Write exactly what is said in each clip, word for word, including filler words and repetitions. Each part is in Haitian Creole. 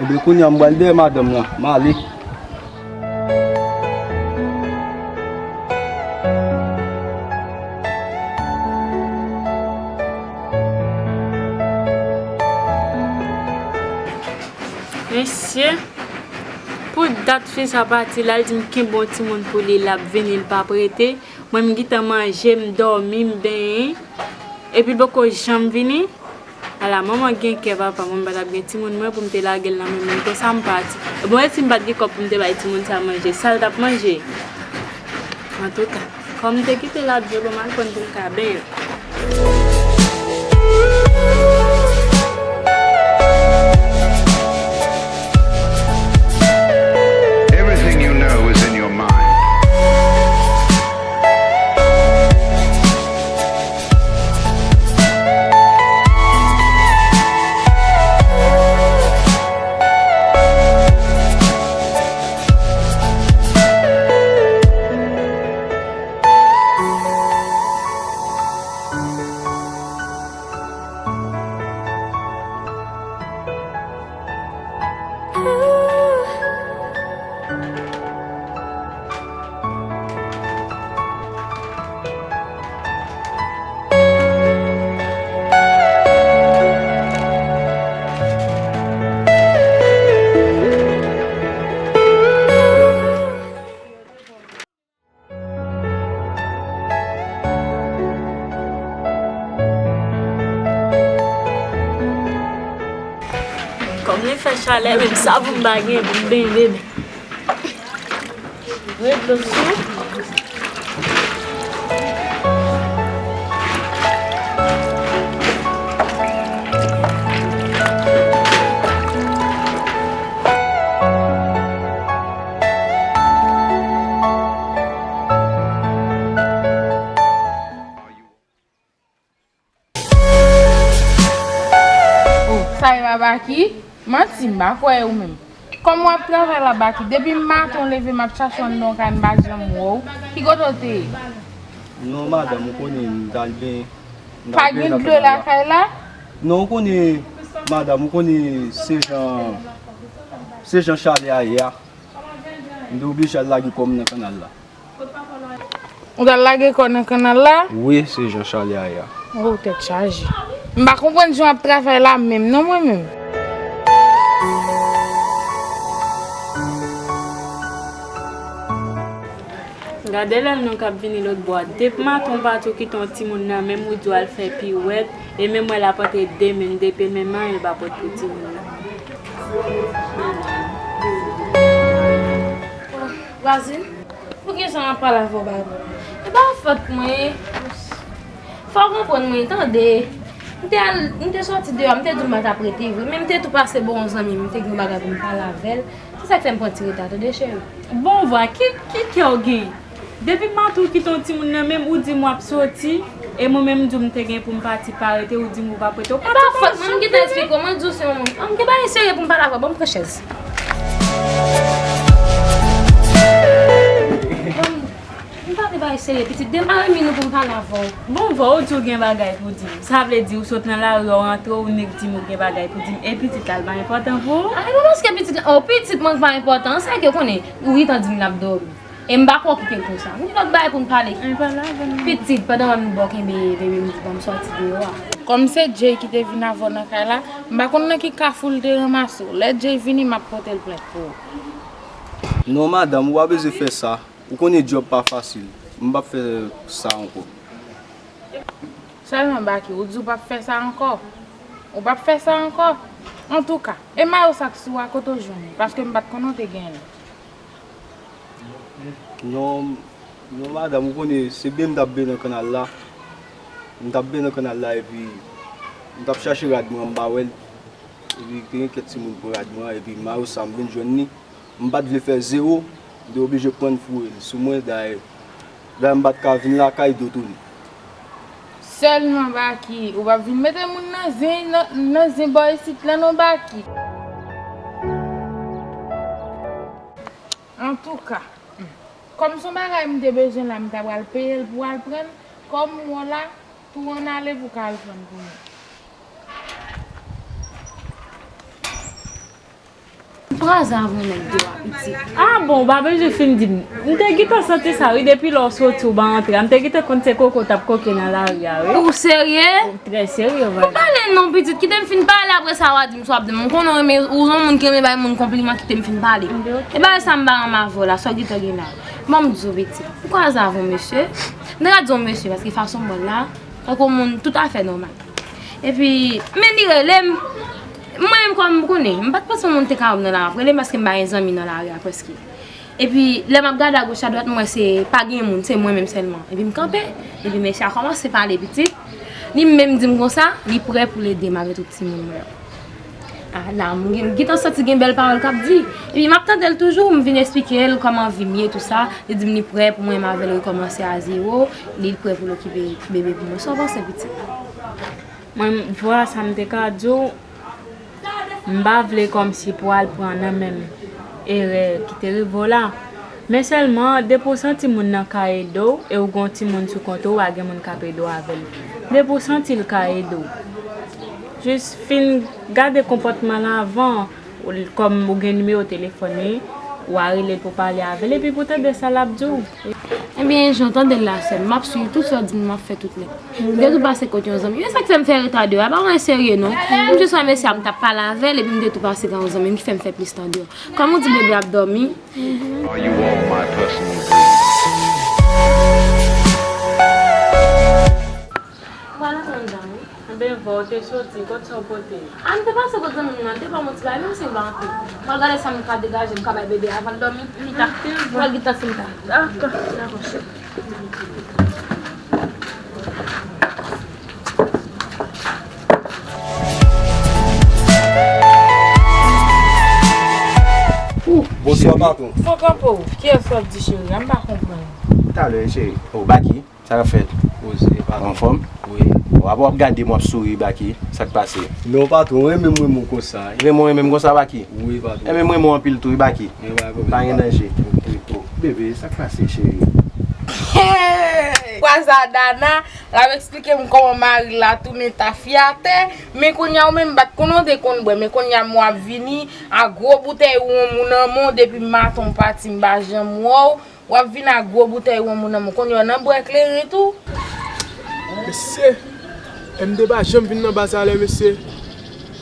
Ebyen, kounye a m pral dèyè madanm lan, m ale. Mesye, pou dat fi sa pati la, l di m kenbe yon timoun pou li, l ap vini, l p ap rete. Mwen, m gentan manje, m dòmi, m benyen. Epi l poko janm vini. Ala, manman gen kè, papa, mwen m pa t ap gen timoun mwen pou m te lage l nan men moun konsa, m pati. Bon, e si m pa t gen kòb pou m te bay timoun sa manje, sa l t ap manje? Antouka, kòm m te kite l ap jwe, bon, m al pran pou m ka benyen. Everything you know is in your mind. Kòm li fè chalè, menm savon m pa gen pou m benyen bebe. Ret dlo sou. Oh, sa e pa Baky? Manti, m pa kwè ou menm. Kòman w ap travay la, Baky? Depi maten w leve, m ap chache w anndan yon kay, m pa janm wè w. Ki kote w te ye? Non, madanm, ou konnen m t al benyen. M t al benyen nan kanal la. Pa gen dlo lakay la? Non, ou konnen, madanm, ou konnen se jan, se jan chalè a ye a. M te oblije al lage kò m nan kanal la. Ou t al lage kò nan kanal la? Wi, se jan chalè a ye a. Oh, tèt chaje. M pa konprann jan w ap travay la menm, non, mwen menm. Gade lè l non k ap vini lòt bò a. Depi maten w pati w kite yon timoun nan men m, ou di w al fè piwèt, e menm wè l ap antre de men, depi menm anyen l pa pot pou timoun nan. Vwazin, poukisa m ap pale avè w bagay? E pa fòt mwen. Fò w konprann mwen, tande. M te al, m te sòti deyò, m te di w m pa t ap rete vre, men m te tou pase bò yon zanmi m, m te gen yon bagay pou m pale avè l. Se sa k fè m pran ti reta, tande, cheri. Bon, vwa, ki, ki kè w gen? Depi maten w kite yon timoun nan men m, ou di m w ap soti, e mwen menm m di w m te gen pou m pati, pa rete, ou di m ou p ap rete. Ou pati, pa janm vini. E pa fòt mwen, m gentan eksplike w, mwen di w se yon moun. An, m gen bagay serye pou m pale avè w, ban m pran chèz. Ban m M pa te bay serye, pitit. Demare mi nou pou m pale avè w. Bon, vwa, ou di w gen bagay pou di m. Sa vle di ou sot nan lari a, w rantre, ou nik di m ou gen bagay pou di m. E pitit la, l pa enpòtan pou ou? A, e pa paske pitit la, o, pitit mwen pa enpòtan. Sa ke w konnen, ou gentan di m l ap dòmi. E m pa kwè w kite l konsa. M gen lòt bagay pou n pale. E pale avè m. Pitit, pandan m bò kenbe bebe m, ban m sòti deyò a. Kòm se Jay ki te vin avè w nan kay la, m pa konn nan ki kafou l te ranmase w. Lè Jay vini, m ap pote l plent pou ou. Non, madanm, ou pa bezwen fè sa. Ou konnen djòb pa fasil. M p ap fè sa ankò. Sèlman, Baky, ou di w p ap fè sa ankò? Ou p ap fè sa ankò? Antouka, e mayo sa k sou a, kote w jwenn li? Paske m pa t konnen w te genyen l. Non, non, madanm, ou konnen se benyen m t ap benyen nan kanal la. M t ap benyen nan kanal la, epi m t ap chache rad mwen, m pa wè l. Epi te gen kèk timoun pran rad mwen an, epi mayo sa m vin jwenn li. M pa t vle fè zewo, m te oblije pran l foure l sou mwen, dayè, dayè m pa t ka vin lakay do tounen. Sèlman, Baky, ou p ap vin mete moun nan zen, nan, nan zen bò isit la non, Baky. Antouka, kòm se yon bagay m te bezwen la, m ta pral peye l pou al pran l, kòm m wè w la, tou ann ale pou w ka al pran l pou mwen. Kwaze avè yon nèg deyò a, pitit. Ah bon, ou pa bezwen fin di m. M te gentan santi sa wi, depi lè w soti ou pa antre a. M te gentan konn se koko t ap koke nan lari a wi. Ou serye? Trè serye, vrèman. Ou pale non, pitit. Kite m fin pale, apre sa w a di m sa w ap di m. M konnen w renmen, ou yon moun ki renmen bay moun konpliman, kite m fin pale. E bagay sa m pa renmen avè w la, sa w gentan gen la. Ban m di w, pitit. Ou kwaze avè yon mesye. M te ka di w mesye, paske fason w bò l la, tankou yon moun toutafè nòmal. Epi, men li rele m. Mwen menm kòm m konnen, m pa t panse yon moun te ka wè m nan lari ap rele m paske m pa gen zanmi nan lari a prèske. Epi, lè m ap gade agoch adwat, m wè se pa gen moun, se mwen menm sèlman. Epi m kanpe, epi mesye a kòmanse pale pitit. Li menm di m konsa, li prè pou l ede m avè tout timoun mwen yo. Ah, la, m gen- m gentan santi gen bèl pawòl k ap di. Epi m ap tande l toujou, m vin esplike l kòman vi m ye, tou sa. Li di m li prè pou mwen, m avè l rekòmanse a zewo, li prè pou l okipe bebe pou mwen. Sa w panse, pitit? Mwen, vwa sa m te ka di w, m pa vle kòmsi pou w al pran nan menm erè ki te rive w la. Men sèlman, depi w santi moun nan ka ede w e w gen yon timoun sou kont ou, w a gen moun k ap ede w avè l. Depi w santi l ka ede w, jis fin gade konpòtman l avan, kòm ou gen nimewo telefòn li, w a rele l pou pale avè l, epi pou tande sa l ap di w. Ebyen, jan w tande l la, sè m, m ap swiv tout sa w di m, m ap fè tout nèt. M te tou pase kote yon zanmi m. E sa k fè m fè reta deyò a, pa yon serye non. M jis wè mesye a, m t ap pale avè l, epi m te tou pase kay yon zanmi m ki fè m fè plis tan deyò. Kòm ou di bebe ap dòmi. Are you all my personal dreams? Ou pral antre anndan wi. Anben, vwa w te soti, kot sa w pote? A, m te pase kot zanmi m nan, l te ban m yon ti bagay, menm si m pa antre. M pral gade sa m ka degaje, m ka bay bebe a avan l dòmi, pita. M pral gentan fin ta. Dakò, dakò, cheri. Bonswa, patwon. Fò kanpe w. Kiyès w ap di, cheri a? M pa konprann. Talè, cheri. Oh, Baky, sa k ap fèt? Poze, patwon. Anfòm? Wi. W ap, w ap gade m, w ap souri, Baky. Sa k pase? Non, patwon, renmen m, renmen w konsa. Renmen w, renmen m konsa, Baky? Wi, patwon. Renmen m, renmen w anpil tou, wi, Baky. Pa gen danje. Bebe, sa k pase, cheri? Hey! Kwaze a Dana, l ap eksplike m kòman mari l la tounen tafyatè. Men kounye a ou menm m pa t konnen w te konn bwè, men kounye a m wè w ap vini a gwo boutèy wonm ou nan men w, depi maten w pati m pa janm wè w. W ap vin a gwo boutèy wonm ou nan men w, kounye a w nan bwè kleren tou. Mesye, e m te pa janm vin nan baz talè mesye.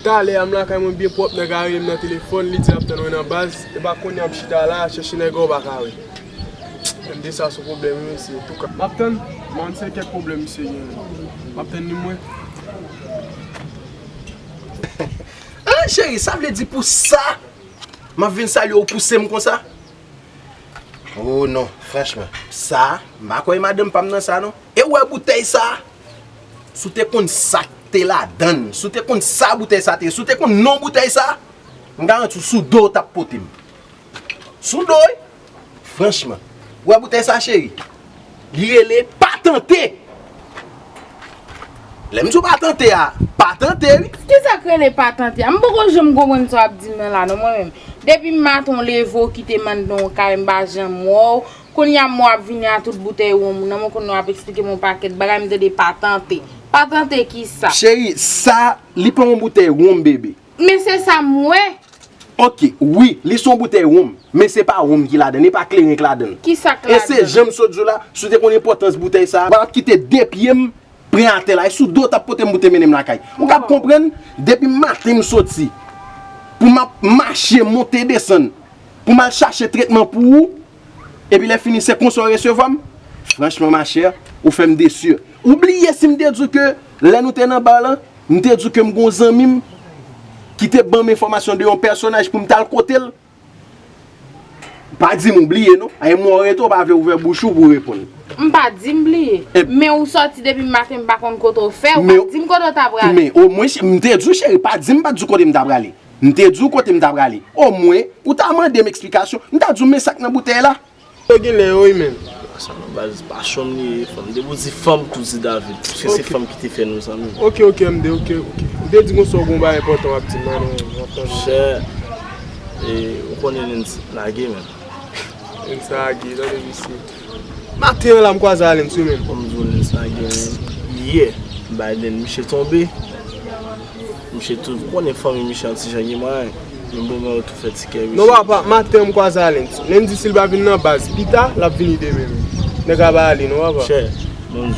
Talè a m lakay mwen byen pwòp, nèg la rele m nan telefòn, li di l ap tann mwen nan baz, epa kounye a m chita la, chèche nèg la ou pa ka wè. M di sa se pwoblèm wi mesye. Antouka, m ap tann, m pa konn se kèk pwoblèm misye genyen. M ap tann li mwen. Ah, cheri, sa vle di pou sa m ap vin salye w pouse m konsa? Oh non, franchman, sa, m pa kwè e madanm pa m nan sa non. E w wè boutèy sa? Si w te konn sa k te ladan l, si w te konn sa boutèy sa te ye, si w te konn non boutèy sa, m garanti w sou do w t ap pote m. Sou do wi. Franchman. Ou wè boutèy sa cheri? Li rele Patante. Lè m di w Patante a, Patante wi. Kisa k rele Patante a? M poko janm konprann sa w ap di m nan la non mwen menm. Depi maten w leve w kite m anndan w kay m pa janm wè w. Kounye a m wè w ap vini a tout boutèy wonm ou nan men w kounye a w ap eksplike m yon pakèt bagay m tande Patante. Patante kisa? Cheri, sa, li pa yon boutèy wonm bebe. Men se sa m wè. Ok, wi, li se yon boutèy wonm, men se pa wonm ki ladan l, e pa kleren k ladan l. Kisa k ladan l? E se jan m sot di w la, si w te konn enpòtans boutèy sa a, w pa t ap kite de pye m pran atè la, e sou do w t ap pote m pou w te mennen m lakay. Ou kab konprann, depi maten m soti, pou m ap mache, monte, desann, pou m al chache tretman pou ou, epi lè fini se konsa w resevwa m? Franchman, machè, ou fè m desi. Ou bliye si m te di w ke lè nou te nan bar lan, m te di w ke m gen yon zanmi m ki te ban m enfòmasyon de yon pèsonaj pou m t al kote l? Pa di m ou bliye non. E mwen w rete w pa vle ouvè bouch ou pou w reponn. M pa di m bliye. Men ou sòti depi maten m pa konn kote w fè, ou pa di m kote w ta prale. Men omwen, m te di w cheri, pa di m pa di w kote m ta prale. M te di w kote m ta prale. Omwen, ou ta mande m eksplikasyon, m ta di w men sa k nan boutèy la. Yo gen lè yo wi menn. Sa nan baz pa chonm li ye, fanm. Depi w di fanm, tou di David. Paske se fanm ki te fè nou zanmi. Ok, ok, M D, ok, ok. Ou te di konsa w gen yon bagay enpòtan w ap di m la, non, m ap tande. Monchè, e, ou konnen Lens lage menn. Lens lage, tande mesye. Maten an la m kwaze a Lens wi menn. Fò m di w Lens lage menn. Yè, Biden, misye tonbe. Misye tou, ou konnen fanmi misye an ti jan gen mwayen. Menm bonbon yo tou fè ti kè. Non, papa, maten m kwaze a Lendi. Lendi, si l pa vin nan baz, pita, l ap vini demen menm. Nèg la pa ale, non, papa. Chè, bon,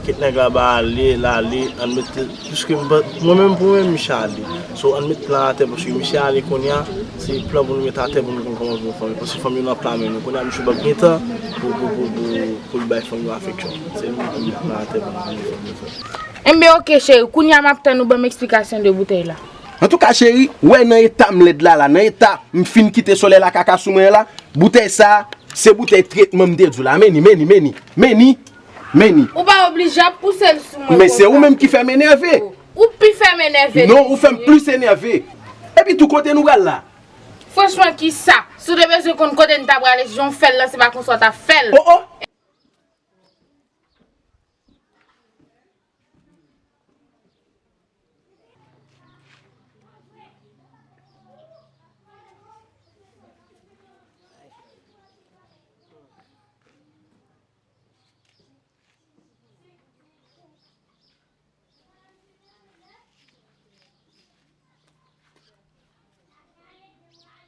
kit nèg la pa ale, l ale, ann mete, piske m pa, mwen menm pou mwen, misye ale. So, ann met plan atè, paske misye ale kounye a, se plan pou nou met atè pou nou konn kòman pou fanmi. Paske fanmi yo nan plan men nou. Kounye a, misye p ap gen tan pou, pou, pou, pou, pou l bay fanmi yo afeksyon. Se nou ki met plan atè pou nou konn fanmi yo. Enben, oke, cheri, kounye a m ap tann ou ban m eksplikasyon de boutèy la. Antouka, cheri, ou wè nan eta m lèd la, la, nan eta m fin kite solèy la kaka sou mwen la, boutèy sa, se boutèy tretman m te di w la. Men ni, men ni, men ni, men ni, men ni. Ou pa oblije ap pouse l sou mwen konsa. Men se ou menm ki fè m enève. Ou pi fè m enève. Non, ou fè m plis enève. Epi tou kote nou pral la? Franchman, kisa? Si w te bezwen konn kote n ta prale, jan w fè l lan, se pa konsa w t ap fè l. Oh, oh.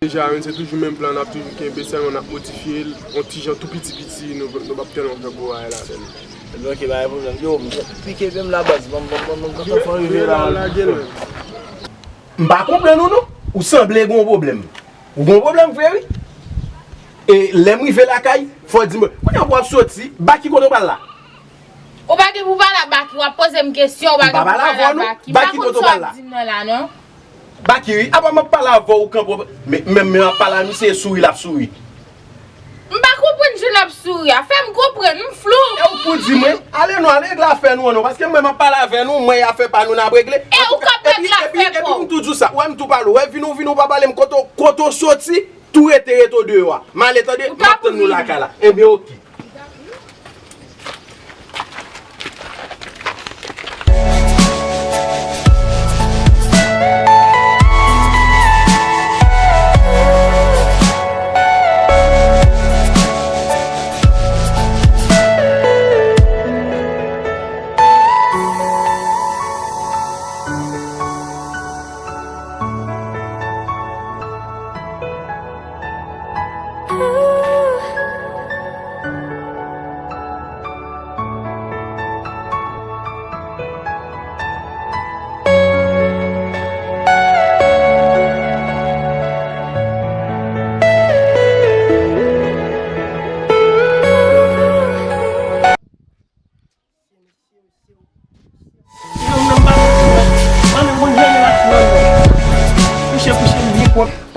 Deja, men se toujou menm plan, n ap toujou kenbe, sèlman n ap modifye l, yon ti jan tou piti piti, nou, nou p ap tèlman fè gwo bagay ladan l. Ebyen, oke, pa gen pwoblèm. Yo, m pike pye m la, baz, ban m, ban m, ban m, ban m, ban m, ban m rive la. Lage l, lage l. M pa konprann ou non. Ou sanble gen yon pwoblèm. Ou gen yon pwoblèm vre, wi. E lè m rive lakay, fò w di mwen. Kounye a pou w ap soti, Baki kote w pral la? Ou pa gen pou pale a Baki, w ap poze m kesyon, ou pa gen pou pale a Baki. M pa konn sa w ap di m nan la, non. Baki, wi, apa m ap pale avè w, ou kanpe, men, men, men m ap pale a misye, e souri l ap souri. M pa konprann jan n ap souri a. Fè m konprann, m flou. E ou pou di mwen, ale non, ale regle afè nou an non, paske mwen m ap pale avè nou, mwen e afè pa nou n ap regle. E ou k ap regle afè pa w. Epi m tou di w sa, wè m tou pale w, wè vin ou vin ou pa pale m kote w, kote w soti, tou rete rete w deyò a. M ale tande, m ap tann nou lakay la. Enben oke.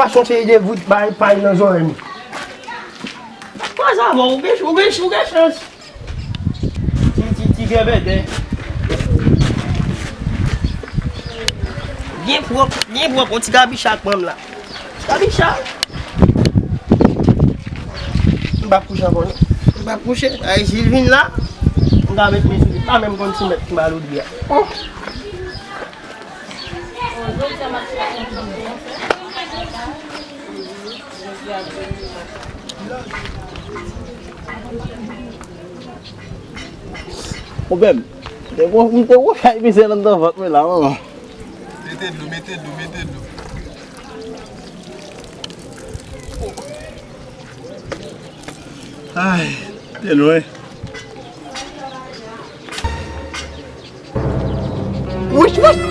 Paske w se de vout bay pay nan zòrèy m. Kwaze avè w, ou gen, ou gen, ou gen chans. Ti, ti, ti gèbèdè. Byen pwòp, byen pwòp, yon ti gabicha k pran m la. Gabicha. M p ap kouche ankò non. M p ap kouche. Ay, si l vin la, m ka met men sou li. Pa menm konn si mèt ki ba l ou di a. Oh. Konpè m, m te gwo, m te gwo chay mizè nan anndan vant mwen la, manman. Mete dlo, mete dlo, mete dlo. Ay, te lwen. Wouch, wouch,